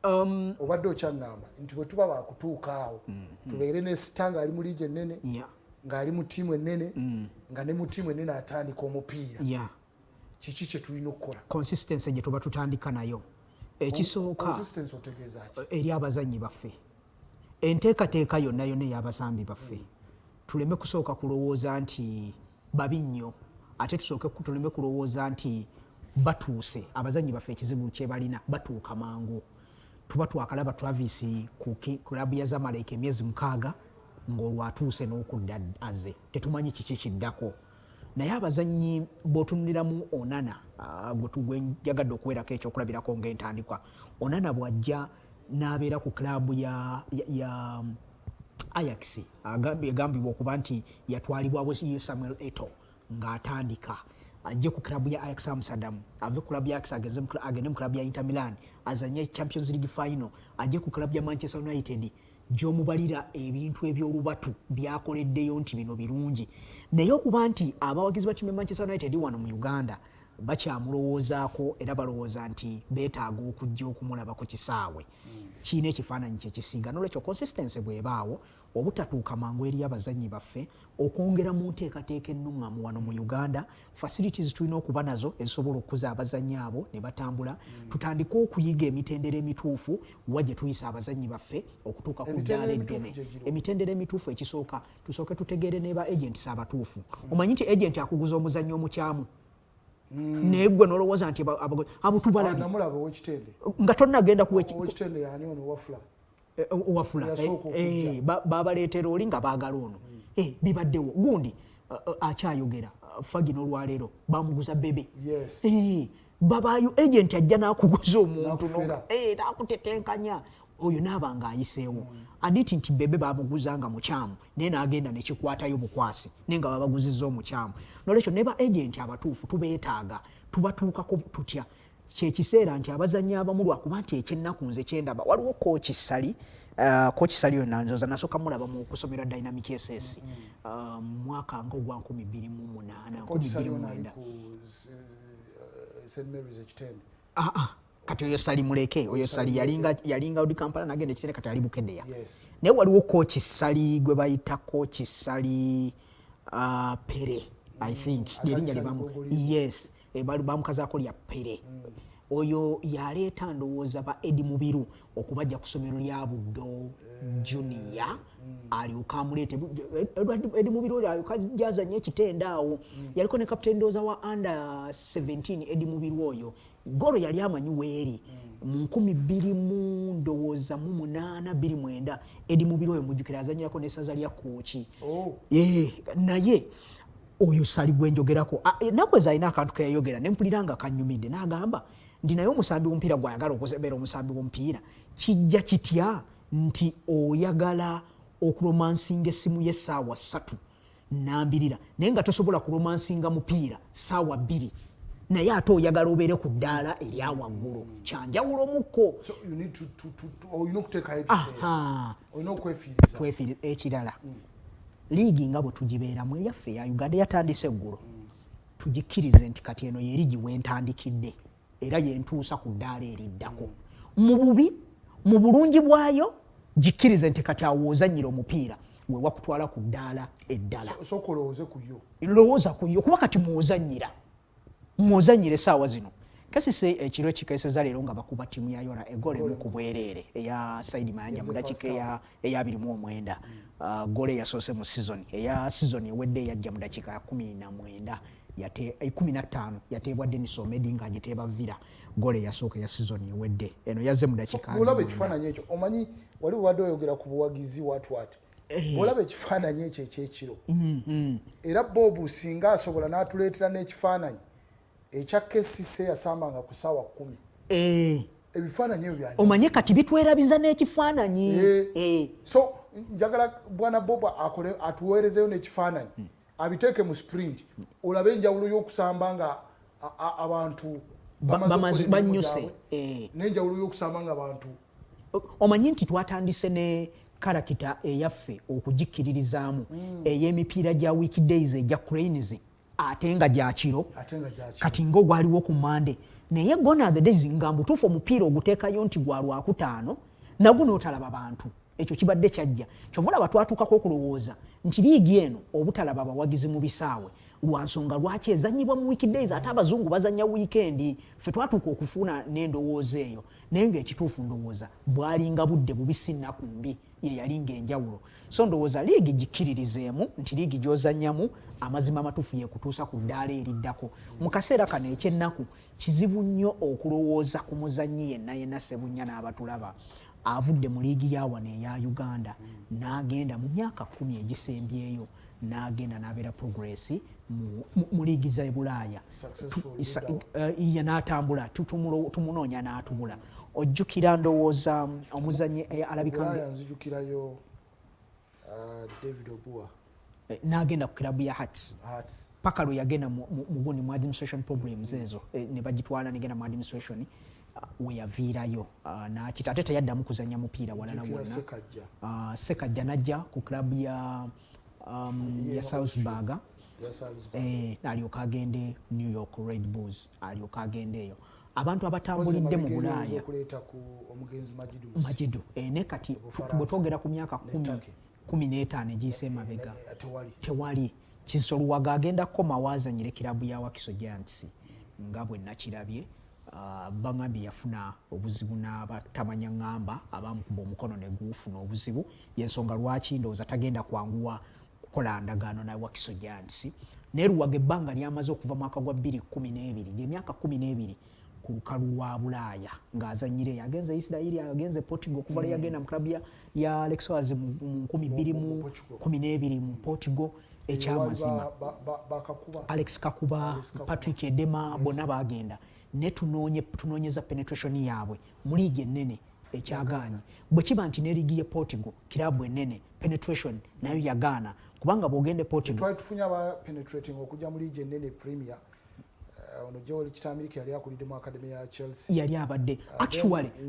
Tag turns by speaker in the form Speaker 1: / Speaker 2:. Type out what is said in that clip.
Speaker 1: Obadde okyaŋŋamba nti bwe tuba bakutuuka awo, tubeere ne star ng'ali mu liigi ennene, ng'ali mu ttiimu ennene, nga ne mu ttiimu ennene atandika omupiira, kiki kye tulina okukola?
Speaker 2: Consistency gye tuba tutandika nayo ekisooka.
Speaker 1: Consistency otegeeza ki?
Speaker 2: Eri abazannyi baffe, enteekateeka yonna yonna ey'abasambi baffe, tuleme kusooka kulowooza nti babi nnyo, ate tusooke tuleme kulowooza nti batuuse. Abazannyi baffe ekizibu kye balina, batuuka mangu. Tuba twakalaba Travis ku club ya Zamalek emyezi 6, ng'olwo atuuse n'okudda aze, tetumanyi kiki kiddako. Naye abazannyi b'otunuliramu, Onana, gwe njagadde okuweerako ekyokulabirako ng'entandikwa, Onana bw'ajja n'abeera ku club ya Ajax, egambibwa okuba nti yatwalibwawo Samuel Eto'o ng'atandika, ajje ku club ya Ajax Amsterdam, ave ku club ya Ajax agende mu club ya Inter Milan, azanye Champions League final, ajje ku club ya Manchester United, gy'omubalira ebintu ebyolubatu byakoleddeyo nti bino birungi. Naye okuba nti abawagizi ba ttiimu ya Manchester United wano mu Uganda bakyamulowoozaako era balowooza nti beetaaga okujja okumulaba ku kisaawe, kiina ekifaananyi kyekisiiga. Nolwekyo consistency bw'ebaawo, obutatuuka mangu eri abazannyi baffe, okwongera mu nteekateeka ennuŋŋamu wano mu Uganda, facilities tulina okuba nazo ezisobola okukuza abazannyi abo ne batambula. Tutandike okuyiga emitendera emituufu wa gye tuyisa abazannyi baffe okutuuka ku
Speaker 1: Emitendera
Speaker 2: ddaala
Speaker 1: emituufu
Speaker 2: eddene.
Speaker 1: gye giriwa?
Speaker 2: Emitendera emituufu, ekisooka tusooke tutegeere ne ba agents abatuufu. Omanyi nti agent akuguza omuzannyo omukyamu, naye gwe nolowooza nti abo tubalabye.
Speaker 1: Namulaba owekitende.
Speaker 2: Nga tonnagenda kuwa
Speaker 1: Owekitende yani ono wafula.
Speaker 2: Wafula.
Speaker 1: Yasooka okujja.
Speaker 2: Babaleetera oli nga baagala ono. Bibaddewo gundi akyayogera Fagino olwaleero bamuguza Bebe. Babaayo agent ajja n'akuguza omuntu.
Speaker 1: N'akufera.
Speaker 2: N'akutetenkanya oyo naaba ng'ayiseewo aditi nti Bebe bamuguza nga mukyamu, naye n'agenda nekikwatayo bukwasi, naye nga babaguzizza omukyamu. Nolwekyo ne ba agent abatuufu tubeetaaga. Tubatuukako tutya? Kyekiseera nti abazannyi abamu, lwakuba nti ekyennaku nze kyendaba, waliwo coach Sali, coach Sali oyo nanzoza nasooka mulaba mu kusomera Dynamic SS mu mwaka nga ogwa 2008.
Speaker 1: Coach Sali ono ali
Speaker 2: 2009.
Speaker 1: ku St Mary's Ekitende.
Speaker 2: Ah, ah, kati oyo Sali muleke. Oyo Sali yalinga odi Kampala nagenda Ekitende, kati ali Bukedeya. Naye waliwo coach Sali gwe bayita coach Sali Pere, I think lyerinnya
Speaker 1: Sali
Speaker 2: lye bamu
Speaker 1: Gogoli.
Speaker 2: Yes, bamukazaako lya Pere. Oyo yaleeta ndowooza ba Edi Mubiru okubajja ku ssomero lya Buddo Junior, alyoka amuleete Edi Mubiru oyo alyoka jazanye Ekitende awo. Yaliko ne captain ndowooza wa under 17. Edi Mubiru oyo golo yali amanyi weeri mu 2000 mu ndowooza mu munaana, bbiri mwenda. Edi Mubiru oyo mujjukira azanyirako n'essaza lya Kooki.
Speaker 1: Oh.
Speaker 2: Naye oyo Sali gwe njogerako, ennaku ezo alina akantu keyayogera ne mpulira nga kanyumidde, n'agamba nti naye omusambi w'omupiira gwayagala okubeera omusambi w'omupiira, kijja kitya nti oyagala okuromansinga essimu ye essaawa 3 nambirira, naye nga tosobola kuromansinga mupiira ssaawa 2, naye ate oyagala obeere ku ddaala erya waggulu? Kyanjawulo mukko.
Speaker 1: So you need to olina okuteekayo ebiseera.
Speaker 2: Aha.
Speaker 1: Olina okwefiiriza.
Speaker 2: Ekirala, liigi nga bwe tugibeeramu eyaffe eya Uganda yatandise eggulo, tugikkirize nti kati eno ye liigi wentandikidde era yentuusa ku ddaala eriddako, mu bubi, mu bulungi bwayo. Gikkirize nti kati awo ozannyira omupiira we wakutwala ku ddaala eddala.
Speaker 1: Sooka olowooze ku yo.
Speaker 2: Lowooza ku yo, kuba kati mwozannyira essaawa zino. Kasise ekiro ekikeeseza leero nga bakuba ttiimu ya Yora egolo emu ku bwereere eya Saidi Mayanja mu dakiika eya 29. Golo eyasoose mu season, eya season ewedde eyajja mu dakiika ya 19, 15, yateebwa Denis Omedi ng'agiteeba Villa. Golo eyasooka eya season ewedde eno yazze mu dakiika
Speaker 1: Bwolaba
Speaker 2: 29.
Speaker 1: ekifaananyi ekyo, omanyi wali obadde oyogera ku buwagizi watwat, olaba ekifaananyi ekyo ekyekiro, era Bob singa asobola n'atuleetera n'ekifaananyi ekya KCC yasambanga ku ssaawa 10. Ebifaananyi ebyo byanjawulo.
Speaker 2: Omanye kati bitwerabiza n'ekifaananyi.
Speaker 1: So njagala bwana Bob akole atuweerezeyo n'ekifaananyi, abiteeke mu sprint, olabe enjawulo y'okusamba nga abantu bamaze okukola emirimu
Speaker 2: banyuse.
Speaker 1: gyabwe, n'enjawulo y'okusamba nga abantu
Speaker 2: Omanyi nti twatandise ne character eyaffe okugikkiririzaamu ey'emipiira gya weekdays egya Cranes. Ate nga gyakiro.
Speaker 1: Ate nga gyakiro.
Speaker 2: Kati ngaogwaliwo ku Mande, naye gone are the days nga mbutuufu omupiira oguteekayo nti gwa Lwakutaano, nagwo n'otalaba bantu. Ekyo kibadde kyajja. Kyova olaba twatuukako okulowooza nti liigi eno obutalaba abawagizi mu bisaawe lwa nsonga lwaki ezanyibwa mu weekdays, ate abazungu bazanya weekend. Ffe twatuuka okufuna n'endowooza eyo, naye ngaekituufu ndowooza bwalinga budde bubi, si nnaku mbi ye yali ng'enjawulo. So ndowooza liigi gikkiririzeemu nti liigi gy'ozannyamu, amazima amatuufu yekutuusa ku ddaala eriddako. Mu kaseera kano ekyennaku, kizibu nnyo okulowooza ku muzannyi yenna yenna, Sebunnya n'abatulaba, avudde mu liigi ya wano eya Uganda n'agenda mu myaka 10 egisembyeyo n'agenda n'abeera progress mu liigi za Bulaaya.
Speaker 1: Successful.
Speaker 2: Ye n'atambula, tumunoonya n'atubula. Ojjukira ndowooza omuzannyi alabika
Speaker 1: Bulaaya nzijukirayo David Obua.
Speaker 2: N'agenda ku kilabu ya Hearts.
Speaker 1: Hearts.
Speaker 2: Paka lwe yagenda mu gundi, mu administration problems ezo, ne bagitwala negenda mu administration, we yaviirayo, n'akita ate teyaddamu kuzannya mupiira walala
Speaker 1: Nzijukira
Speaker 2: wonna.
Speaker 1: Sekajja.
Speaker 2: Sekajja najja ku club ya Salzburg.
Speaker 1: Ya Salzburg.
Speaker 2: Alyoka agende New York Red Bulls, alyoka agende eyo. Abantu abatambulidde mu
Speaker 1: Mabega eri oyinza
Speaker 2: Bulaaya
Speaker 1: okuleeta ku omugenzi Majidu Musi.
Speaker 2: Majidu, ne kati
Speaker 1: Bufaransa.
Speaker 2: bwe twogera ku myaka
Speaker 1: Ne
Speaker 2: 10,
Speaker 1: Turkey.
Speaker 2: 15 egiyise emabega,
Speaker 1: Tewali.
Speaker 2: Tewali. Kisoluwaga agenda kukomawo azanyire kirabu ya Wakiso Giants nga bwe nakirabye. Baŋambye yafuna obuzibu n'abatamanya ŋŋamba abamukuba omukono ne guufuna obuzibu, yensonga lwaki ndowooza tagenda kwanguwa kukola ndagaano na Wakiso Giants. Naye Luwaga ebbanga lyamaze okuva mwaka gwa 2012, gyemyaka 12 ku lukalu lwa Bulaaya ng'azanyira eyo, agenze Isirairi, agenze Portugal, okuva lwe yagenda mu klabu ya Alex Oaz mu nkumi bbiri mu
Speaker 1: Mu Portugal.
Speaker 2: 12 mu Portugal. Ekyamazima,
Speaker 1: Bakakuba.
Speaker 2: Alex Kakuba,
Speaker 1: Alex Kakuba.
Speaker 2: Patrick Edema, bonna bagenda ne tunoonyeza penetration yaabwe mu liigi ennene, ekyagaanye. Bwe kiba nti ne liigi ye Portugal, kirabu ennene, penetration nayo yagaana, kubanga bw'ogenda e Portugal
Speaker 1: Twali tufunye aba penetrating okujja mu liigi ennene, Premier. Ono Joel Kitamirike yali akulidde mu academy ya Chelsea.
Speaker 2: Yali abadde actually
Speaker 1: Then